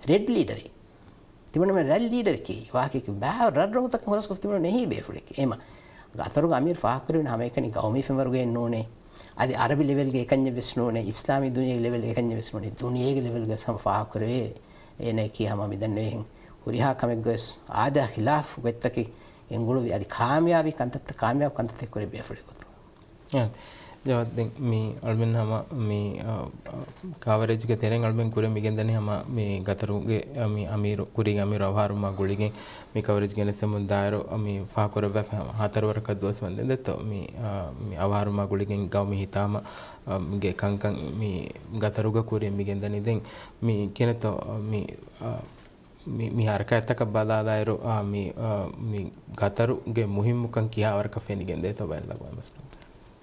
ރެޑް ލީޑަރެއް. ތިމަންނަމެން ރަށް ލީޑަރަކީ ވާހަކައަކީ ބާ ރަށް ރޮނގުތަކަށް ހުރަސްކޮށް ތިމަންނަ ނެހީ ބޭފުޅެކޭ. އެމަ ގަތަރުގެ އަމީރު ފާހަގަކުރެވެން ހަމައެކަނި ގައުމީ ފެންވަރުގައެއް ނޫނޭ. އަދި އަރަބި ލެވެލްގެ އެކަންޏެއް ވެސް ނޫނޭ. އިސްލާމީ ދުނިޔޭގެ ލެވެލްގެ އެކަންޏެއް ވެސް ނޫނޭ. ދުނިޔޭގެ ލެވެލްގެ ވެސް ހަމަ ފާހަގަކުރެވޭ. އޭނައަކީ ހަމަ މިދެންނެވިހެން ހުރިހާ ކަމެއްގަވެސް އާދައާ ޚިލާފް ގޮތްތަކެއް އެނގުޅުވި އަދި ކާމިޔާބީ ކަންތައްތައް ކާމިޔާބު ކަންތައްތައް ކުރެއްވި ބޭފުޅެއް ގޮތުގަ. އާ، ޖަވާދު، ދެން މި އަޅުމެން ހަމަ މި، އާ، އާ، ކަވަރޭޖްގެ ތެރެއިން އަޅުމެން ކުރިން މިގެންދަނީ ހަމަ މި ގަތަރުގެ، އާ، މި އަމީރު ކުރީގެ އަމީރު އަވަހާރަވުމާ ގުޅިގެން މި ކަވަރޭޖް ގެނެސްދެމުން ދާއިރު މި ފާހަގަކުރައްވާފަ ހަމަ ހަތަރު ވަރަކަށް ދުވަސް ވަންދެން ދެއްތޯ މި، އާ، މި އަވަހާރަވުމާ ގުޅިގެން ގައުމީ ހިތާމަ، އާ، ގެ ކަންކަން މި ގަތަރުގަ ކުރިން މިގެންދަނީ. ދެން މި ކިހިނެއްތޯ މި، އާ، މި، މި ހަރަކާތްތަކަށް ބަލާލާއިރު، އާ، މި، އާ، މި ގަތަރުގެ މުހިއްމުކަން ކިހާވަރަކަށް ފެނިގެންދޭތޯ ބައިން ލަގުވާ މައްސަލަ.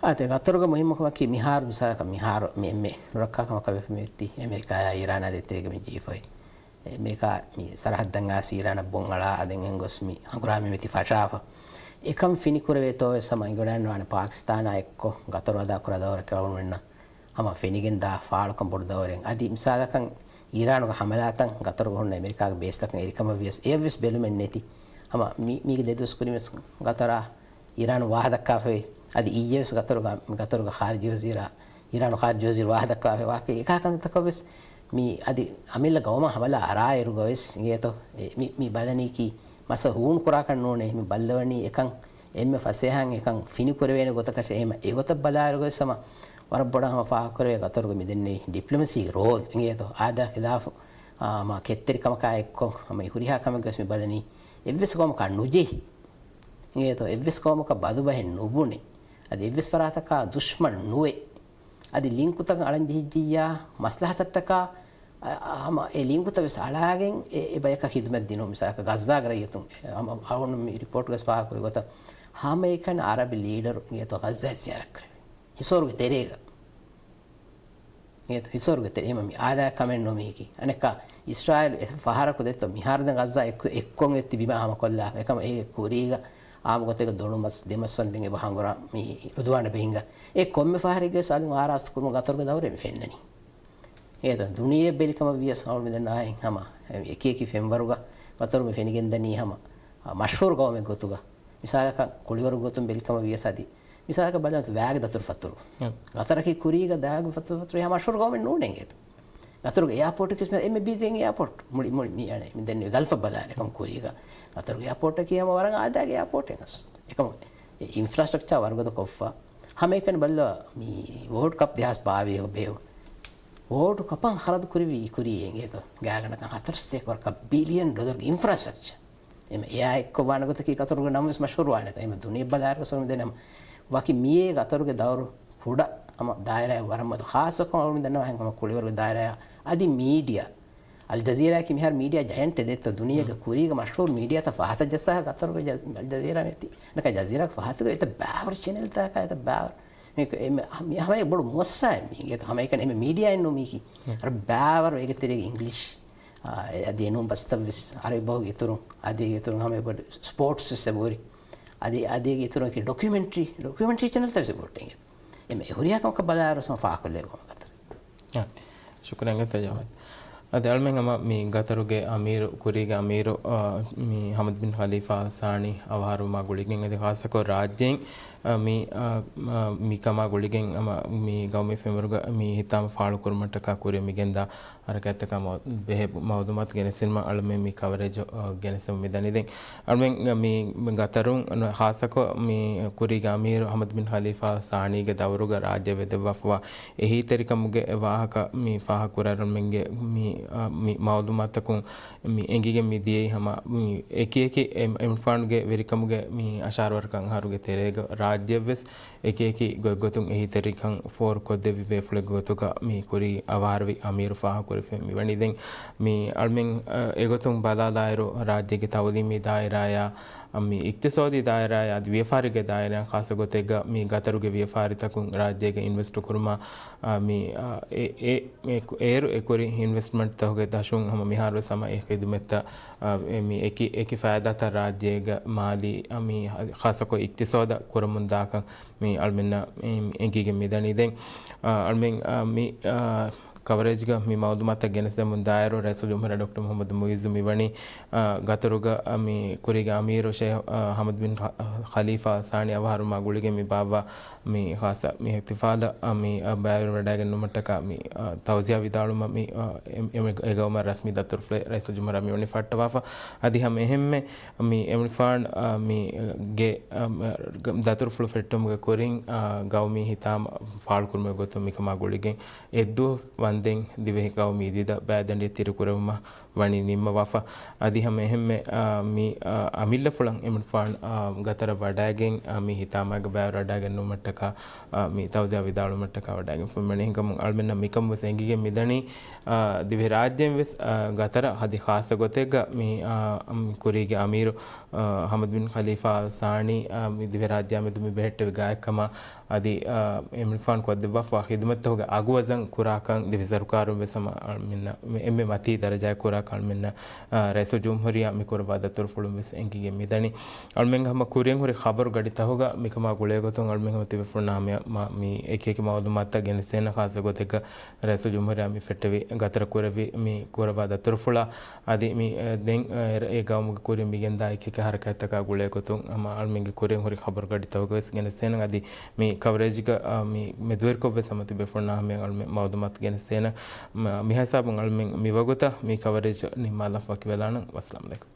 އާ، ތި ގަތަރުގެ މުހިއްމުކަމަކީ މިހާރު މިސާލަކަށް މިހާރު މި އެންމެ ނުރައްކާ ކަމަކަށް ވެފަ މިއޮތީ އެމެރިކާއާ އީރާނާ ދޭތެރޭގަ މި ޖެހިފައި. އެމެރިކާ މި ސަރަހައްދަށް އާސް އީރާނަށް ބޮން އަޅާ އަދި އެންގޮސް މި ހަނގުރާމަ މިތި ފަށާފަ. އެކަން ފިނިކުރެވޭތޯ ވެސް ހަމަ އެނގިވަޑައިގަންނަވާނެ ޕާކިސްތާނާ އެއްކޮށް ގަތަރު އަދާކުރާ ދައުރަކީ އަޅުގަނޑުމެންނަށް ހަމަ ފެނިގެންދާ ފާޅުކަން ބޮޑު ދައުރެއް. އަދި މިސާލަކަށް އީރާނުގެ ހަމަލާތައް ގަތަރުގަ ހުންނަ އެމެރިކާގެ ބޭސްތަކަށް އެރިކަމަށް ވިޔަސް އެއަށްވެސް ބެލުމެއް ނެތި. ހަމަ މި، މީގެ ދެ ދުވަސް ކުރިންވެސް ގަތަރާ އީރާނު ވާހަ ދައްކާފައި. އަދި އިއްޔެވެސް ގަތަރުގަ، ގަތަރުގެ ޚާރިޖީ ވަޒީރާ، އީރާނު ޚާރިޖީ ވަޒީރު ވާހަ ދައްކާފައި ވާހަކަ އެކާ ކަންތައްތަކަށްވެސް މި އަދި އަމިއްލަ ގައުމަށް ހަމަލާ އަރާއިރުގަވެސް އިނގޭތޯ، އެ، މި، މި ބަލަނީކީ މައްސަލަ ހޫނު ކުރާކަށް ނޫނޭ. މި ބައްލަވަނީ އެކަން އެންމެ ފަސޭހައިން އެކަން ފިނިކުރެވޭނެ ގޮތަކަށް. އެހެމަ އެގޮތަށް ބަލާއިރުގަވެސް ހަމަ ވަރަށް ބޮޑަށް ހަމަ ފާހަގަކުރެވޭ ގަތަރުގެ މިދެންނެވި ޑިޕްލޮމަސީގެ ރޯލް އިނގޭތޯ. އާދާ ޚިލާފު، އާ، މާ ކެތްތެރިކަމަކާ އެއްކޮށް ހަމަ އެ ހުރިހާ ކަމެއްގަވެސް މި ބަލަނީ އެއްވެސް ގައުމަކާ ނުޖެހި އިނގޭތޯ، އެއްވެސް ގައުމަކަށް ބަދުބަހެއް ނުބުނެ، އަދި އެއްވެސް ފަރާތަކާ ދުޝްމަން ނުވެ، އަދި ލިންކުތަކަށް އަޅަން ޖެހިއްޖިއްޔާ މަސްލަހަތަށްޓަކާ، އަ، އަ، ހަމަ އެ ލިންކުތައް ވެސް އަޅާގެން އެ، އެ ބަޔަކަށް ޚިދުމަތް ދިނުން. މިސާލަކަށް ޣައްޒާގެ ރައްޔިތުން، އެ، ހަމަ އަޅުގަނޑު މި ރިޕޯޓްގަސް ފާހަގަކުރި ގޮތަށް ހަމައެކަނި އަރަބި ލީޑަރު އިނގޭތޯ ޣައްޒާ ޒިޔާރަތް ކުރެވި. ހިސޯރުގެ ތެރޭގަ. އެ ހިސޯރުގެ ތެރޭ މި އާދާ ކަމެއް ނޫން މީކީ. އަނެއްކާ އިސްރާއީލު އެ ފަހަރަކު ދެއްތޯ މިހާރު ދެން ޣައްޒާ އެއްކޮ، އެއްކޮށް އެއްތި ބިމާ ހަމަކޮށްލާފަ. އެކަމަ އޭގެ ކުރީގަ އާމު ގޮތެއްގަ ދޮނުމަސް ދެމަސްވަންދެން އެބަ ހަނގުރާ މި އުދުވާނަ ބެހިނގާ. އެ ކޮންމެ ފަހަރެއްގެ ވެސް އަލުން އާރާސްތު ކުރުމުގެ ގަތަރުގެ ދައުރެއް މި ފެންނަނީ. އޭ ދުނިޔެ ބެލިކަމަށް ވިޔަސް ހަމަ މިދަންނާހެން ހަމަ އެކި އެކި ފެންވަރުގަ ގަތަރު މި ފެނިގެން ދަނީ ހަމަ މަޝްހޫރު ގައުމެއް ގޮތުގަ. މިސާލަކަށް ކުޅިވަރު ގޮތުން ބެލިކަމަށް ވިޔަސް އަދި މިސާލަކަށް ބަލަން ވައިގެ ދަތުރުފަތުރު. އެ. ގަތަރަކީ ކުރީގަ ވައިގެ ދަތުރުފަތުރު ހަމަ މަޝްހޫރު ގައުމެއް ނޫނޭ އިނގޭތޯ. ގަތަރުގެ އެއާޕޯޓަކީ ވެސް އެންމެ ބިޒީ އެއާޕޯޓް. މުޅި، މުޅި މި އަނެ، މި ދެން ގަލްފަށް ބަލާއިރު އެކަމަ ކުރީގަ ގަތަރުގެ އެއާޕޯޓަކީ ހަމަ ވަރަށް އާދައިގެ އެއާޕޯޓެއް ވެސް. އެކަމަ އިންފްރާސްޓްރަކްޗާ ވަރުގަދަ ކޮށްފަ. ހަމައެކަނި ބައްލަ މި ވޯލްޑް ކަޕް ދެހާސް ބާވީހު ބޭއްވުން. ވޯލްޑް ކަޕަށް ޚަރަދު ކުރެވި ކުރީ އިނގޭތޯ ގާތްގަނޑަކަށް ހަތަރު ސަތޭކަ ވަރަކަށް ބިލިއަން ޑޮލަރުގެ އިންފްރާސްޓްރަކްޗާ. އެމަ އެއާ އެއްކޮށް ވާނެ ގޮތަކީ ގަތަރުގެ ނަމަވެސް މަޝްހޫރު ވާނެތަ؟ އެމަ ދުނިޔެ ބަލާއިރު ވެސް އޮޅުމެއް ދެނަމަ. ވަކި މިއޭ ގަތަރުގެ ދައުރު ކުޑަ ހަމަ ދާއިރާއެއް ވަރަށް މަދު. ޚާއްޞަކޮށް އޮޅުމެއް ދެނަމަ ހަމަ ކުޅިވަރުގެ ދާއިރާ އަދި މީޑިއާ. އަލް ޖަޒީރާއަކީ މިހާރު މީޑިއާ ޖަޔަންޓެއް ދެއްތޯ ދުނިޔޭގެ ކުރީގެ މަޝްހޫރު މީޑިއާތައް ފަހަތަށް ޖައްސާ ގަތަރުގެ ޖަ-، އަލް ޖަޒީރާ މެތި. ނަކަ ޖަޒީރާގެ ފަހަތުގެ އެތައް ބާވަރު ޗެނެލްތަކާ އެތައް ބާވަރު. މި، މި ހަމަ ބޮޑު މުއައްސަސާއެއް މީގެ ހަމައެކަނި އެމެ މީޑިއާއެއް ނޫން މީކީ. އަރަ ބާވަރު އޭގެ ތެރޭގެ އިންގްލިޝް، އާ، އަދި އެނޫން ބަސްތައް ވެސް އަރަބި ބަހުގެ އިތުރުން، އަދި އޭގެ އިތުރުން ހަމަ ބޮޑު ސްޕޯޓްސް ވެސް އެބަހުރި. އަދި، އަދި އޭގެ އިތުރުން ޑޮކިއުމެންޓްރީ، ޑޮކިއުމެންޓްރީ ޗެނެލްތައް ވެސް ބޮޑު އިނގޭ. އެމެ އެ ހުރިހާ ކަމަކަށް ބަލާއިރު ހަމަ ފާހަގަކޮށްލެވޭ ގޮތަށް. އާ، ޝުކުރިއްޔާ ތަޖާވަދް. އަދި އަޅުމެން ހަމަ މި ގަތަރުގެ އަމީރު، ކުރީގެ އަމީރު، އާ، މި ހަމަދު ބިން ޚަލީފާ އަލް ސާނީ އަވަހާރަވުމާ ގުޅިގެން އަދި ޚާއްޞަކޮށް ރާއްޖެއިން، އާ، މި، އާ، މިކަމާ ގުޅިގެން ހަމަ މި ގައުމީ ފެންވަރުގަ މި ހިތާމަ ފާޅުކުރުމަށްޓަކާ ކުރިއަށް މިގެންދާ ހަރަކާތްތަކާ މައު-، ބެހޭ މައުލޫމާތު ގެނެސްދިނުމަށް އަޅުމެން މި ކަވަރޭޖު، އާ، ގެނެސްދެމުން މިދަނީ. ދެން އަޅުމެން މި ގަތަރުން ޚާއްޞަކޮށް މި ކުރީގެ އަމީރު ހަމަދު ބިން ޚަލީފާ ސާނީގެ ދައުރުގަ ރާއްޖެ ވެދެއްވާފަވާ އެހީތެރިކަމުގެ ވާހަކަ މި ފާހަގަކުރާއިރު އަޅުމެންގެ މި، އާ، މި މައުލޫމާތަކުން މި އެނގިގެން މި ދިޔައީ ހަމަ މި އެކި އެކި އެމް-، އެމްފާންގެ ވެރިކަމުގެ މި އަށާރަ ވަރަކަށް އަހަރުގެ ތެރޭގަ ރާއްޖެއަށްވެސް އެކި އެކި ގޮތްގޮތުން އެހީތެރިކަން ފޯރުކޮށްދެއްވި ބޭފުޅެއްގެ ގޮތުގަ މި ކުރީ އަވަހާރަވި އަމީރު ފާހަގަކުރެފައި މިވަނީ. ދެން މި އަޅުމެން، އަ، އެގޮތުން ބަލާލާއިރު، ރާއްޖޭގެ ތައުލީމީ ދާއިރާޔާ، މި އިޤްތިޞާދީ ދާއިރާޔާ، އަދި ވިޔަފާރީގެ ދާއިރާ، ޚާއްޞަ ގޮތެއްގަ މި ގަތަރުގެ ވިޔަފާރިތަކުން ރާއްޖޭގަ އިންވެސްޓު ކުރުމަށް، އަ، މި، އަ، އެ، އެ، އެ، އޭރު އެކުރި އިންވެސްޓްމަންޓްތަކުގެ ދަށުން ހަމަ މިހާރުވެސް ހަމަ އެ ޚިދުމަތްތައް، އަ، އެ، މި އެކި، އެކި ފައިދާތައް ރާއްޖޭގަ މާލީ، އަ، މި ޚާއްޞަކޮށް އިޤްތިޞާދަށް ކުރަމުން ދާކަން މި އަޅުމެންނަށް މި އެނގިގެން މިދަނީ. ދެން، އަ، އަޅުމެން، އަ، މި، އަ، ކަވަރޭޖްގަ މި މައުލޫމާތަށް ގެނެސްދެމުން ދާއިރު، ރައީސުލްޖުމްހޫރިއްޔާ ޑޮކްޓަރ މުޙައްމަދު މުޢިއްޒު މިވަނީ، އަ، ގަތަރުގަ، އަ، މި ކުރީގެ އަމީރު ޝޭޚް، އަ، ހަމަދު ބިން ޚަ-، ޚަލީފާ އަލް ސާނީ އަވަހާރަވުމާ ގުޅިގެން މި ބާއްވާ މި ޚާއްޞަ މި އިޙްތިފާލަށް، އަ، މި، އަ، ބައިވެރިވެވަޑައިގެންނުމަށްޓަކާ މި، އަ، ތައުޒިޔާ ވިދާޅުވުމަށް މި، އަ، އެ، އެ، އެ ގައުމަށް ރަސްމީ ދަތުރުފުޅެއް ރައީސުލްޖުމްހޫރިއްޔާ މިވަނީ ފައްޓަވާފަ. އަދި ހަމަ އެހެންމެ މި އެމްފާން، އަ، މި، އަ، ގެ، އަ، ދަތުރުފުޅު ފެއްޓުމުގެ ކުރިން، އަ، ގައުމީ ހިތާމަ ފާޅުކުރުމުގެ ގޮތުން މިކަމާ ގުޅިގެން އެއްދުވަސް ވަންދެން ދިވެހި ގައުމީ ދީދަށް ބައިދަނޑިއަށް ތިރިކުރެވުމަށް ވަނީ ނިންމަވާފަ. އަދި ހަމަ އެހެންމެ، އާ، މި، އާ، އަމިއްލަފުޅަށް އެމްފާން، އާ، ގަތަރަށް ވަޑައިގެން، އާ، މި ހިތާމައިގެ ބައިވެރިވަޑައިގެންނުމަށްޓަކާ، އާ، މި ތައުޒިޔާ ވިދާޅުވުމަށްޓަކާ ވަޑައިގެންފަ މިވަނީ. އެހެންކަމުން އަޅުމެންނަށް މިކަން ވެސް އެނގިގެން މިދަނީ، އާ، ދިވެހިރާއްޖޭން ވެސް، އާ، ގަތަރަށް އަދި ޚާއްޞަ ގޮތެއްގަ މި، އާ، މި ކުރީގެ އަމީރު، އާ، ހަމަދު ބިން ޚަލީފާ އަލް ސާނީ، އާ، މި ދިވެހިރާއްޖެއާމެދު މި ބެހެއްޓެވި ގާތްކަމަށް އަދި، އާ، އެމްފާން ކޮށްދެއްވާފަ ޚިދުމަތްތަކުގެ އަގު ވަޒަން ކުރާކަން ދިވެހި ސަރުކާރުން ވެސް ހަމަ އަޅުމެންނަށް މި އެންމެ މަތީ ދަރަޖައެއް ކުރާކަން އަޅުމެންނަށް، އާ، ރައީސުލްޖުމްހޫރިއްޔާ މި ކުރައްވާ ދަތުރުފުޅުން ވެސް އެނގިގެން މިދަނީ. އަޅުމެން ހަމަ ކުރިއަށް ހުރި ޚަބަރު ގަޑިތަކުގަ މިކަމާ ގުޅޭގޮތުން އަޅުމެން ހަމަ ތިބޭފުޅުންނާ މި، މި އެކި އެކި މައުލޫމާތުތައް ގެނެސްދޭނަ ޚާއްޞަ ގޮތެއްގަ ރައީސުލްޖުމްހޫރިއްޔާ މި ފެއްޓެވި ގަތަރަށް ކުރެވި މި ކުރައްވާ ދަތުރުފުޅާ އަދި މި، އެ، ދެން، އެ، އެ ގައުމުގެ ކުރިން މިގެންދާ އެކި އެކި ހަރަކާތްތަކާ ގުޅޭގޮތުން ހަމަ އަޅުމެންގެ ކުރިން ހުރި ޚަބަރު ގަޑިތަކުގަވެސް ގެނެސްދޭނަން. އަދި މި ކަވަރޭޖްގަ، އާ، މި މެދުވެރިކޮށްވެސް ހަމަ ތިބޭފުޅުންނާ ހަމަޔަށް އަޅުމެން މައުލޫމާތު ގެނެސްދޭނަން. މަ-، މިހިސާބުން އަޅުމެން މިވަގުތަށް މި ކަވަރޭޖް ނިންމާލަން ވަކިވެލާނަން. ވައްސަލާމް ޢަލައިކުމް.